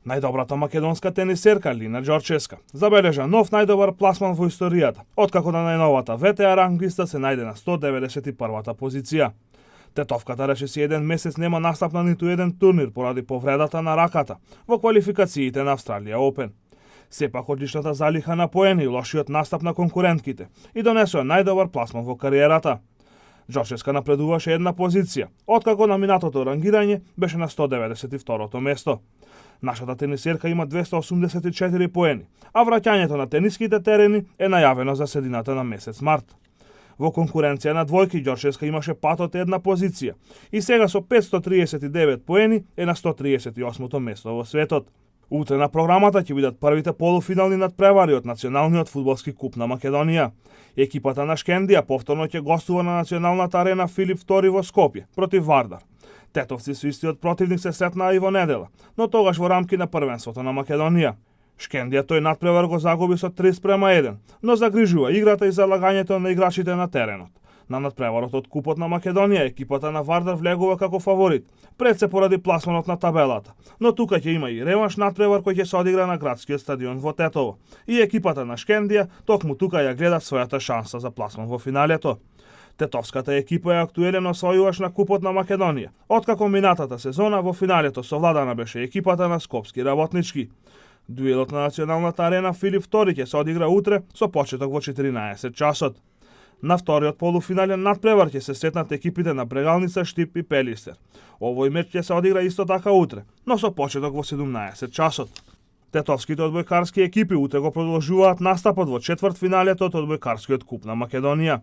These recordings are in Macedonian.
Најдобрата македонска тенисерка Лина Ѓорческа забележа нов најдобар пласман во историјата, откако на најновата ВТА ранглиста се најде на 191-та позиција. Тетовката речиси еден месец нема настап на ниту еден турнир поради повредата на раката во квалификациите на Австралија Опен. Сепак одличната залиха на поени и лошиот настап на конкурентките и донесоа најдобар пласман во кариерата. Ѓорческа напредуваше една позиција, откако на минатото рангирање беше на 192-то место. Нашата тенисерка има 284 поени, а враќањето на тениските терени е најавено за средината на месец март. Во конкуренција на двојки Ѓорческа имаше пат од една позиција и сега со 539 поени е на 138-то место во светот. Утре на програмата ќе бидат првите полуфинални надпревари од Националниот фудбалски куп на Македонија. Екипата на Шкендија повторно ќе гостува на националната арена Филип II во Скопје против Вардар. Тетовци со истиот противник се сретнаа и во недела, но тогаш во рамки на првенството на Македонија. Шкендија тој надпревар го загуби со 3:1, но загрижува играта и залагањето на играчите на теренот. На надпреварот од Купот на Македонија екипата на Вардар влегува како фаворит, пред се поради пласманот на табелата, но тука ќе има и реванш надпревар кој ќе се одигра на градскиот стадион во Тетово. И екипата на Шкендија токму тука ја гледа својата шанса за пласман во финалето. Тетовската екипа е актуелен освојувач на Купот на Македонија, откако минатата сезона во финалето совладана беше екипата на Скопски работнички. Дуелот на националната арена Филип II ќе се одигра утре со почеток во 14 часот. На вториот полуфинален надпревар ќе се сретнат екипите на Брегалница, Штип и Пелистер. Овој меч ќе се одигра исто така утре, но со почеток во 17 часот. Тетовските одбојкарски екипи утре го продолжуваат настапот во четвртфиналето од одбојкарскиот куп на Македонија.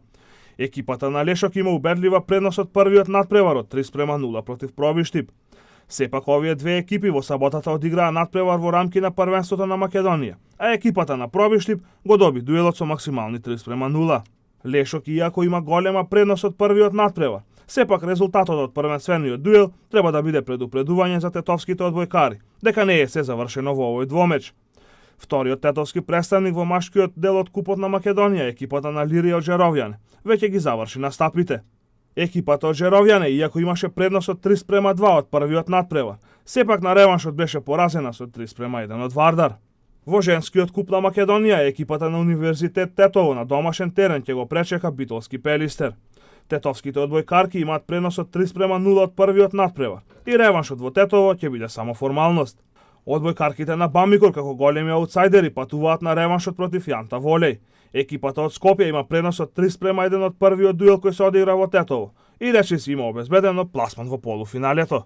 Екипата на Лешок има убедлива предност од првиот надпревар од 3:0 против Проби Штип. Сепак овие две екипи во саботата одиграа надпревар во рамки на првенството на Македонија, а екипата на Проби Штип го доби дуелот со максимални 3:0. Лешок, иако има голема предност од првиот надпревар, сепак резултатот од првенствениот дуел треба да биде предупредување за тетовските одбојкари, дека не е се завршено во овој двомеч. Вториот тетовски представник во машкиот дел од Купот на Македонија, екипата на Лирија од Жеровјане, веќе ги заврши настапите. Екипата од Жеровјане, иако имаше предност од 3:2 од првиот надпревар, сепак на реваншот беше поразена со 3:1 од Вардар. Во женскиот куп на Македонија, екипата на Универзитет Тетово на домашен терен ќе го пречека Битолски Пелистер. Тетовските одбојкарки имаат предност од 3:0 од првиот надпревар и реваншот во Тетово ќе биде само формалност. Одбојкарките на Бамикор како големи аутсайдери патуваат на реваншот против Јанта Волеј. Екипата од Скопје има предност од 3:1 од првиот дуел кој се одигра во Тетово и речиси има обезбедено пласман во полуфиналето.